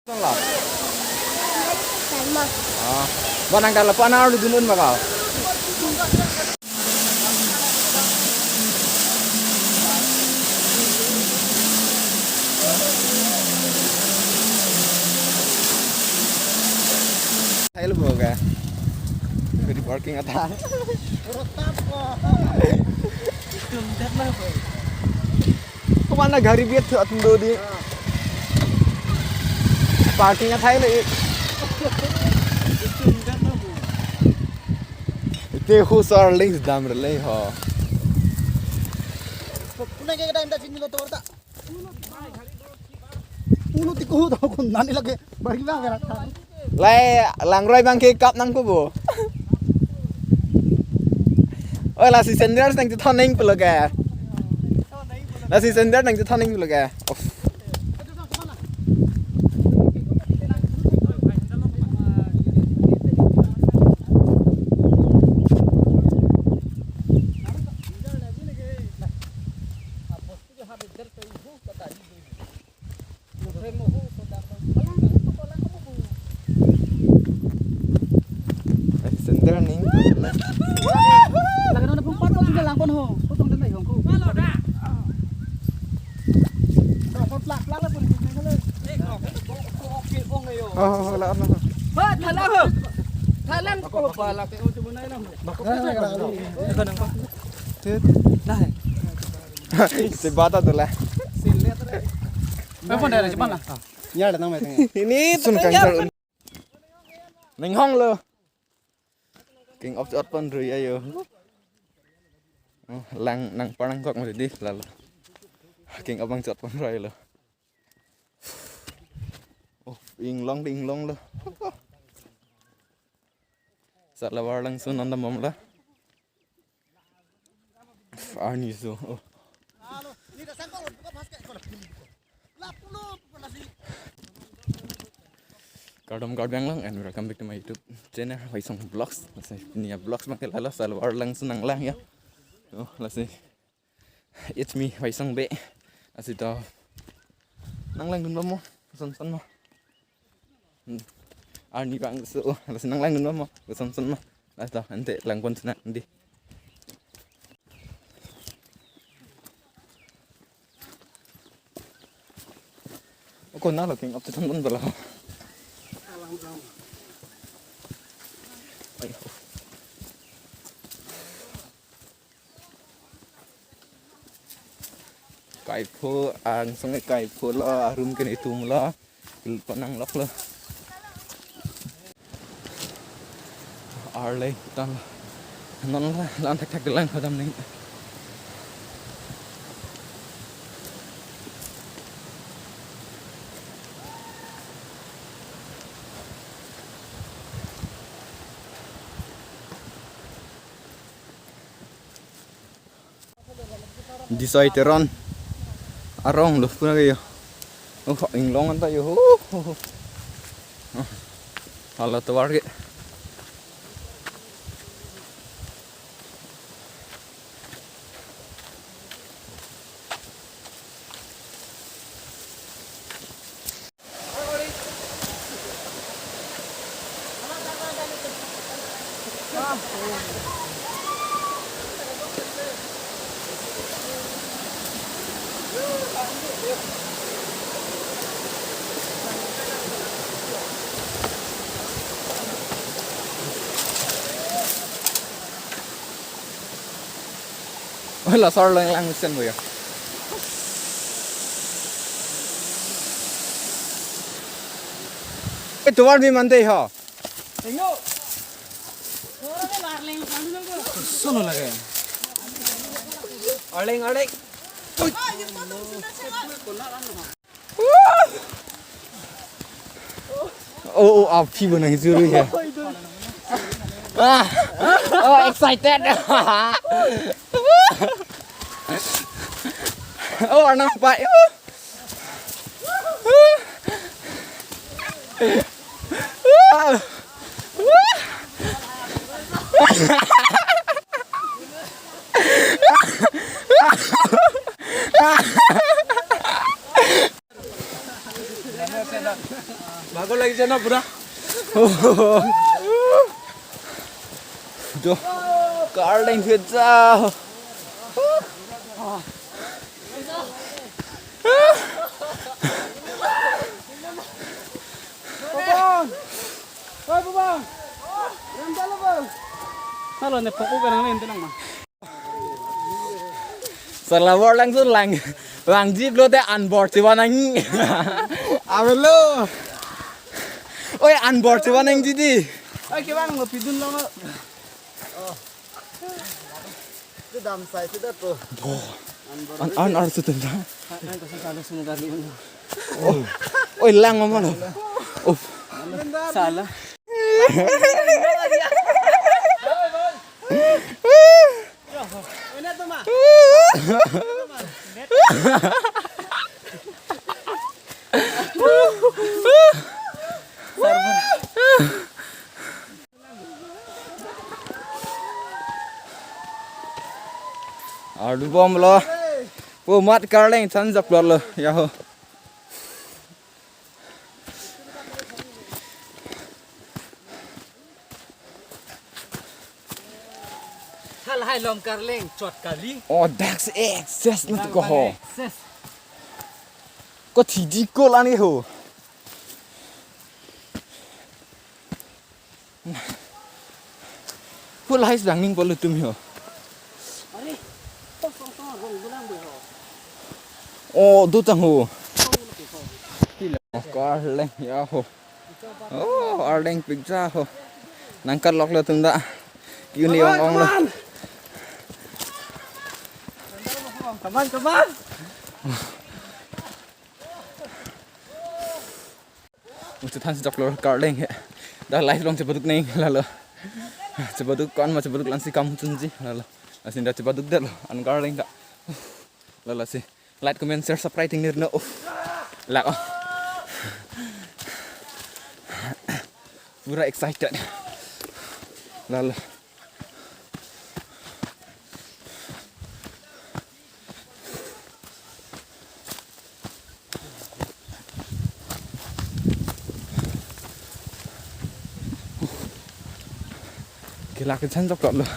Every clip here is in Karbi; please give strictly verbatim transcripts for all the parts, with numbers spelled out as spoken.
Tanglo. Ah, ba nang kala panar dun un ba ka. Hello, boga. Di parking ata. Kemana gari biat tu atum do di. Parking athai le. Ite hu sar links dam rele ho. Puna ke time ta sini lo torta. Uno tiko ho to kun nani lage. Bagi bang kara. Lai langroi bang ke kap nang ko bo. Oi, lasi sendal nang tu thoning pulo ke. Lasi sendal nang tu thoning pulo ke. Of. Eh, sendal ning. Lagan na pung pat ko sendal langpon ho. Ko tong den na yong ko. Oh, oh, oh, lakan na. Ba, thalang ho. Thalang ko pala ke o cuma nai lang. Tit. Nah. Si bata tu lah. Apa dah cepat lah. Ini sun kangsar. Ning hong lo. King of chot pon rui ayo. Oh, lang nang parang kok mesti di lalo. King of bang chot pon rui lo. Oh, inglong di inglong lo. Sala warlang sun anda mom la. Arni so. Oh. Kardom kardom lang and welcome back to my YouTube channel Waisong Vlogs. Lasi pini a vlogs bang ke lalo sala warlang sun nang lang ya. Oh, lasi it's me Waisong be. Lasi to nang lang dun ba mo. Son son mo. Hmm. Arni bang so, lasi nang lang dun ba mo, son son mo. Lasi to, ante lang pon sena di. Ako na lo king up to thon pon bala. Ay. Kaipho, angsong kaipho lo, arum ke netum lo, kil panang lok lo. Arleng tan lo. Non la, lan thak thak lang padam ning. Disai Teron arong lo puna ke yo. Oh, inglong anta yo. Ho, ho, ho. Oh, hala tovar ke. Wala sar lang lang sen boya. Eh, tovar bhi mante ho. Sono lage. Arleng, arleng. Oh, oh, aphi bo nang juru ya. Ah, oh, excited. Oh, anak pai. ভাগৰ লাগিছে ন পুৰা? Jo, Karleng pizza. Bobong. Oi, Bobong. Rem dalo, Bobong. Halo, ne poko kanang le ente nang ma. Sala bor langsun lang. Langji pulote anbor chevanang. Avelo. Oi, anbor chevanangji di. Oi, kevang lo pidun lo. Itu dam sai sudah tuh. Bo. Anbor. An an ar sutun da. An an kasih salah semua kali ini. Oh. Oi, lang mama lo. Oh. Salah. Ardu bom lo. Pu mat Karleng than japlot lo. Yaho. Hal hai long Karleng chot kali. Oh, dak se excess na tu ko ho. Excess. Ko thidi ko lani ho. Full hais bang ning polo tum ho. Are, to song song hong bulang bo ho. Oh, do tang ho. Song lo ho. Karleng ya ho. Oh, Arleng pizza ho. Nangkat lok lo tum da. Kyu ni ong ong lo. Come on, come on. Muchut than si doktor Karleng he. Da live long chebaduk neng lalo. Chebaduk kon ma chebaduk lansi kam chunji lalo. Asin da chebaduk det lo an Karleng da. Lalo si. Like, comment, share, subscribe ting nir no. Uff. Lak oh. Pura excited. Lalo. Kelak kechan jok lo.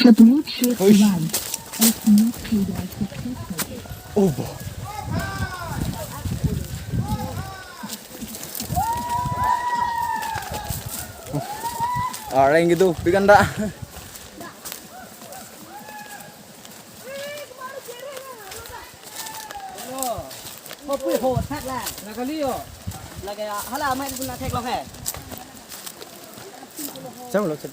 The Bluetooth Uish. Device is not connected successfully. Oh, bo. Arleng gitu, pikan da. Kopui ho thak la. Nakali yo. Lagi hala mai pun na thek lo he. Chang lo chang.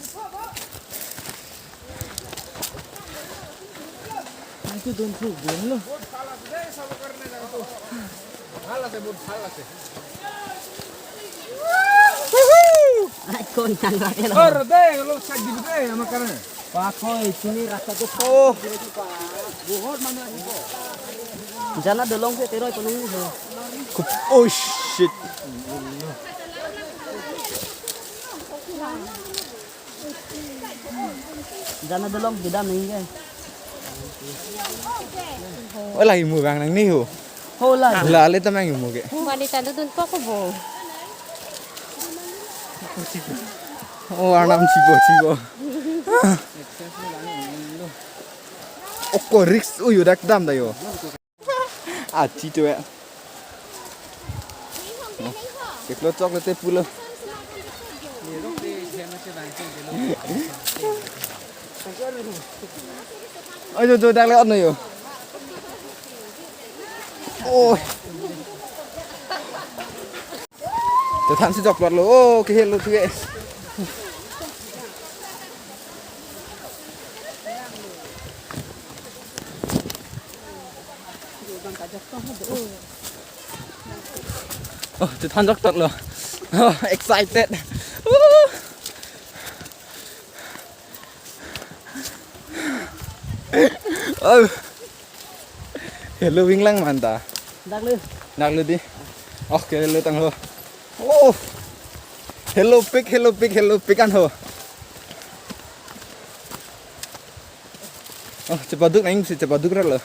Itu don thu don lo. Ai kon yang lagi lo. Ar de lo sak di de ama kana. Pakoi, sini rasa tu. Oh. Jana dolong se teroi kono ni ho. Kup-, oh shit. Jana dolong bida ningge. Wala imu bang nang ni ho. Hola. La le tamang imu ke. Mani tandu dun poko bo. Oh, Arnam chibo chibo. Oko risk uyu dak dam da yo. Achi tu ya. Keklo chok le te pulo. Oi, jo, jo, dak le on yo. Oh. Chethan si jok lo. Oh, kehelo tu ke. Oh, chethan jok lo. Oh, excited. Woo. Oh. Helo ving lang manta. Dak le. Dak le di. Oh, kehelo tang ho. Oh. Helo pik, helo pik, helo pik an ho. Oh, chepaduk nangsi chepaduk ra lo.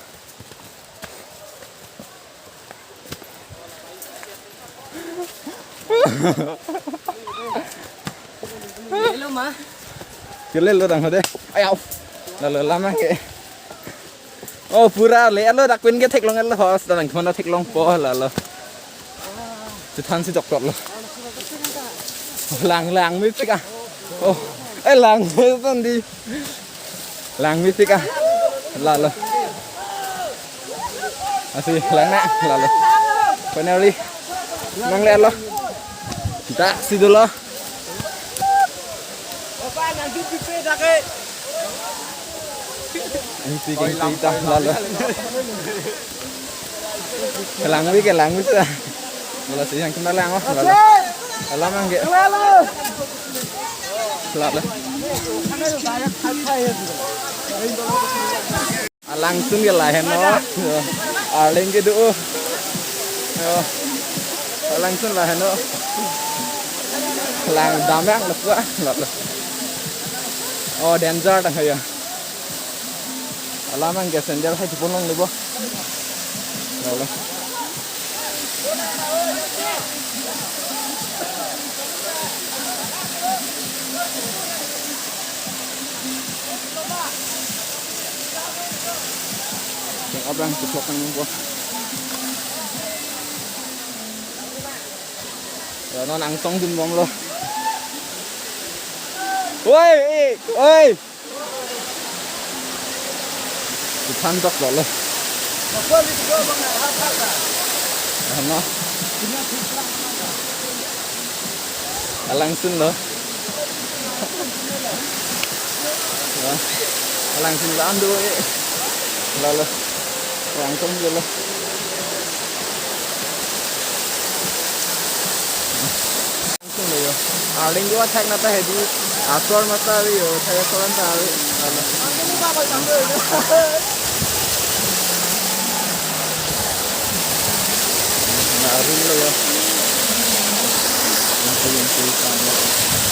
Hello ma. Kele lo dang hode. Ayaw. Lalo lama ke. Oh, pura le alo dak pin ke theklong alo hos dang khona theklongpo lalo. Chethansi doktor lo. Lang lang mi pika. Oh, eh lang mi tandi. Lang mi pika. Lalo. Asi lang na lalo. Finally. Nang le alo. Daksi dolo. Ang sige kita lalo. Kelangwi kelangwi sa. Wala si yang kena lang oh. Lalo. Lalo mang ke. Lalo. Alangsun ke lahen no. Arleng ke do. Yo. Alangsun lahen no. Lang damang lekwa. Lalo. Oh, danger dah ya. Alam ang gas sandal hai chipon long lebo. Lalo. Yang abang ceplok kan po. Ya, non angsong dun bom lo. Woi, eh, woi. Iphan dok lo le. Ano? Alangsun lo. Ya. Alangsun lo ando eh. Lalo. Alangsun lo. Langsung lo yo. Arleng ko athak nata hedi. Asor mata ave yo. Thak asor anta ave. Lalo. Arleng lo yo. Langsung lo yo.